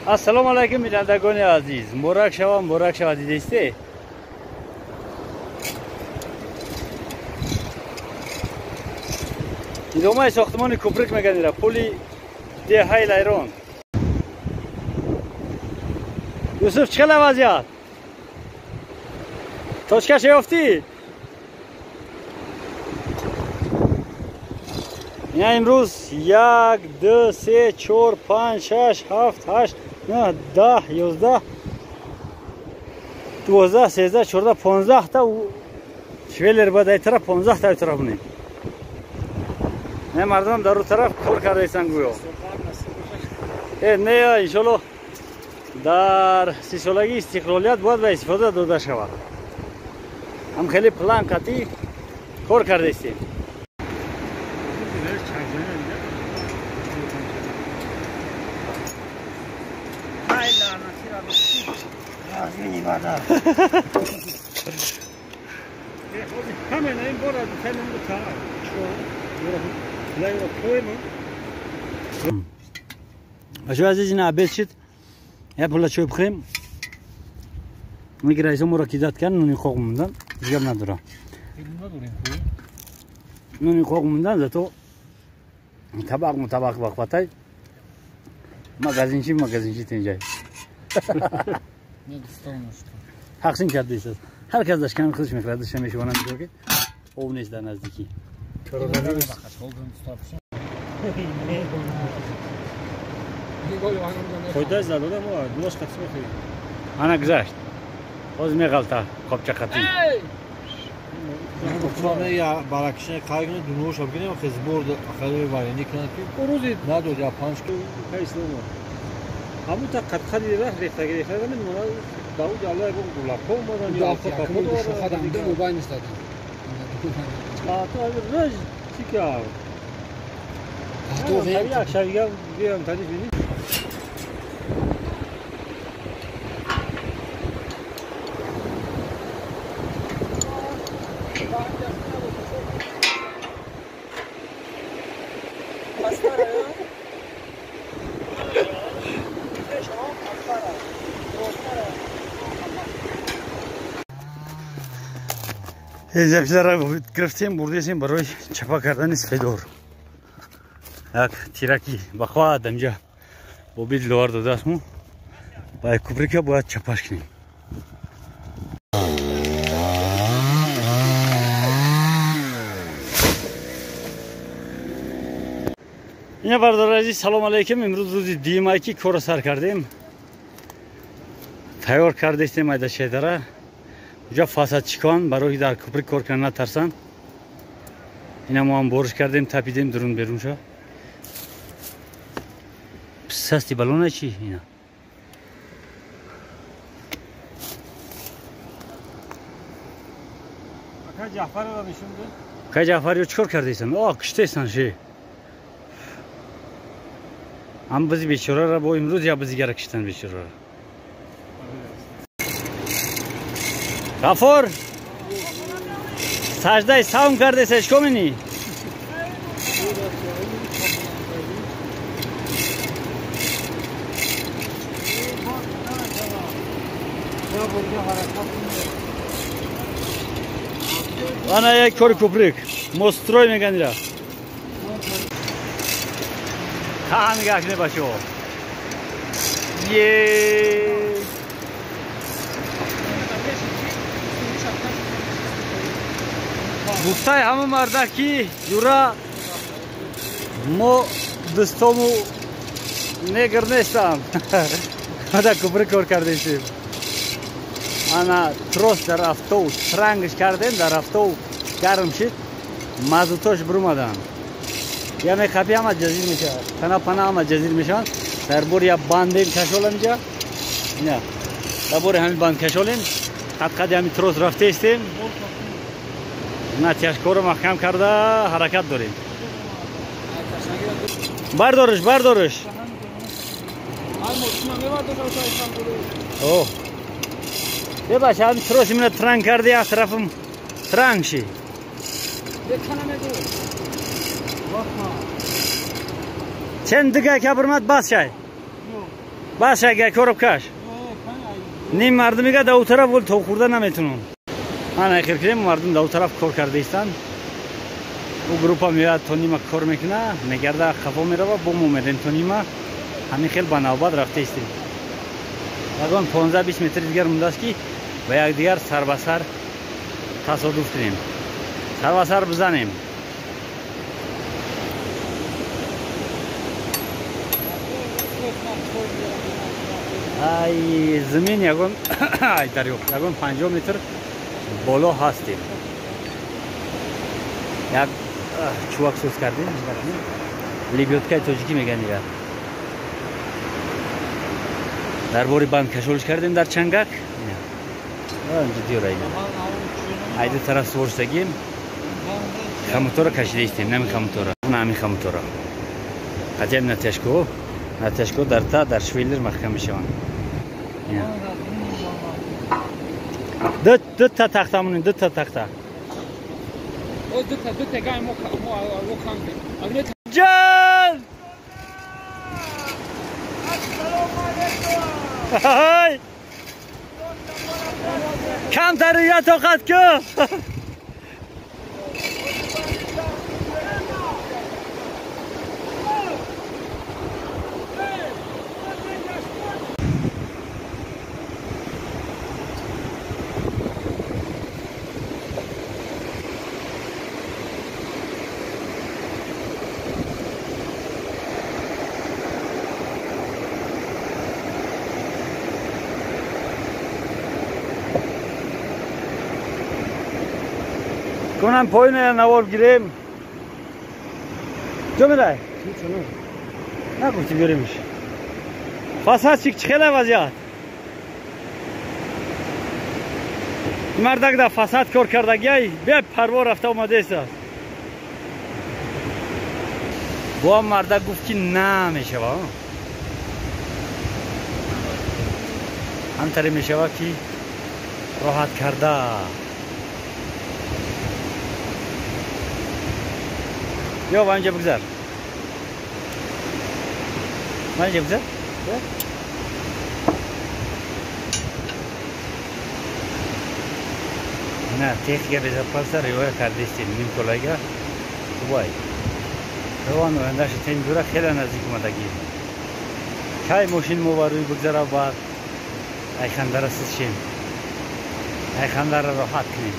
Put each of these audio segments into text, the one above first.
Ассалому алайкум бинандагони азиз. Муборак шава, муборак шава дидисте. Идомаи сохтмони куприк меганира пули деҳаи Лайрон. Юсуф, чӣ хела вазъият? Точкаш ёфтӣ? Ина имрӯз 1, 2, 3, 4, 5, 6, 7, 8, 9, 10, 11, 12, 13, 14, 15 та швеллер бояд ай тараф, 15 та ай тараф бунем. Не мардум дар ӯ тараф кор кардаистанд гӯё. Не, иншолло дар 30-солагии истиқлолият бояд ба истифода дода шавад. Ҳам хеле план қатъӣ кор кардаистем. Бачаҳои азиз, ина обед шид. Я пула чой бихӯрем. Ки раисо моро кидат кард, нуни қоқ мондан, ҳеҷ гап надора. Нуни қоқ мондан, зато табақ мутабақ бақватай. Магазинчи, магазинчи тинҷай. Тақсим кардааст. Ҳар кас дашкани худаш мехӯрад, даша мешавонад, ки об нест дар наздикӣ. Фойда задода мо дулаш қатъи мехӯрем. Ана гузашт. Ҳозир меғалта қопча қатъи. Я баракшне қайгна дунош абгинем хизбор ахали варени кунад ки рӯзи надод я панҷ ки исломо. Ҳамун та қадқади раҳ рехтаги рехтага мемонад. Дауд Аллоҳ ягон гулапо омадан ё папо хадам ду мобайн истодам. То рӯз чӣ кард? Як шабига биём тадиш бинӣ. Ҷабшидара гирифтем, бурдесем барои чапа кардани сфедор. Як тираки бахвад амҷа бо бидиловар додаастму. Ба куприка бояд чапаш кунем. Ина бародари азиз, салом алейкум. Имрӯз рӯзи дуюмае ки корро сар кардем. Тайёр кардастем айда шедара. Уҷа фасадчикон барои дар куприк кор кардан натарсанд. Ина мо ҳам бориш кардем, тапидем дурун берун ша. Састи балона чи ина? Ака Ҷаъфарро нишонде? Ака Ҷаъфарро чикор кардастанд? О, киштестанд ши. Ҳам бизи бечораро бо имрӯз я бизигара киштанд бечораро. Ғафур, саждаи савм кардеса, чикор менӣ? Ана як кори куприк, мострой меган ира. Ха нигоҳ кунед бачаҳо. Е гуфтаи ҳама марда ки юра мо дӯстому негр нестам. Ада куприк кор кардесем. Ана трос дар автобус трангш кардем, дар автобус гарм шид, мазутош бурумаданд. Я мехапи ҳама ҷазир мешавад, тана пана ҳама ҷазир мешаванд. Дар бори я бандем кашолам инҷа. Ина дар бори ҳамин банд кашолем, қадқади ҳамин трос рафтаистем. Натяжкоро маҳкам карда ҳаракат дорем. Бардориш, бардориш. О. Бебаш, ҳамин троси мина транг карди, як тарафам транг ши. Чен дига кабирмат бас шай. Бас агар короб каш. Ним мардум мега да у тараф вол то хӯрда наметунам. Ман ахир кардем мардум да у тараф кор карда истанд. У группа меояд то нима кор мекуна, мегарда хафо мерава, бо мо мерем то нима. Ҳамин хел ба навбат рафта истем. Ягон 15-20 метр дигар мондааст ки ба якдигар сар ба сар тасодуф кунем. Сар ба сар бизанем. Ай замин ягон ай дарё ягон 50 метр боло ҳастем. Як чувак соз кардем, лебёдкаи тоҷикӣ мегӯянд дигар. Дар бори банд кашолиш кардем дар чангак. Ай ду тараф сувор шудагим. Хамутора кашида истем, нами хамутора. Нами хамутора. Хотя натяжко, натяжко дар та дар швеллер маҳкам мешаванд. Ду та тахта монем, ду та тахта. Ҷон! Ай! Камтар я тоқат кун. Конам поина навор гирем. Ҷо мерай? Нагуфти биёремш. Фасадчик чӣ хела вазъият? Мардак дар фасад кор кардагиай бепарво рафта омадааст. Бо мардак гуфт ки намешава. Ҳамтаре мешава ки роҳат карда. Ё ванҷа бигзар. Ванҷа бигзар. На техника безопасности риоя кардистем нимколайга. Вай. Равон ояндаша тен дура хеле наздик омадагӣ. Кай мошин мо бар рӯй бигзара баъд айхандара сизшем. Айхандара роҳат кунем.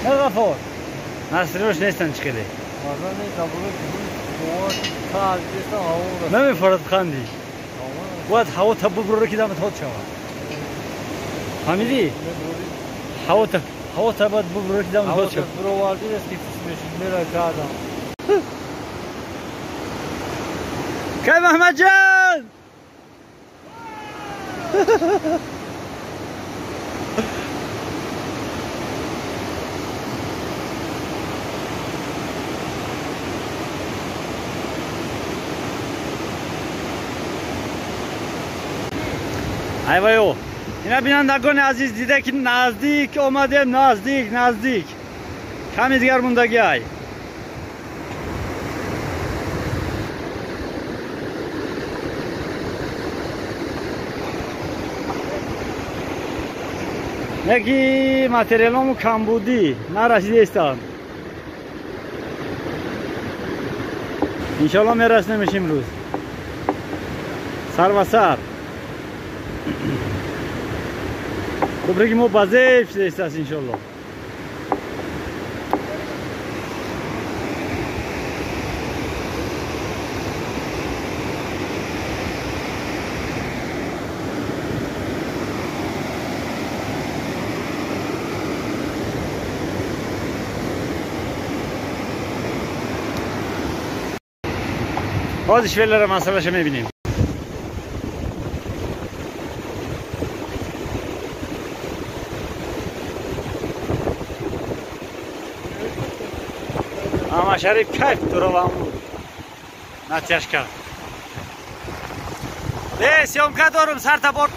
На Ғафор. Насриёш нестанд чӣ хеле. Намефорад ханди. Бояд ҳаво та бубурора ки дамат ҳод шавад. Фаҳмидӣ? Ҳаво та бояд бубурора ки дамат ҳод шавад. Кай Маҳмадҷон! Айвайо. Ина бинандагони азиз дида ки наздик омадем, наздик, наздик. Ками дигар мондагӣ ай. Яки материалому камбудӣ нарасидаистанд. Иншоалло мерасонемш имрӯз. Сар ба сар. Кӯприки мо ба зеб шудаистааст иншоалло. Ҳозир швеллера масъалаша мебинем. Ама Шариф кайф дуровам натяжка. Съёмка дорум сарта бор.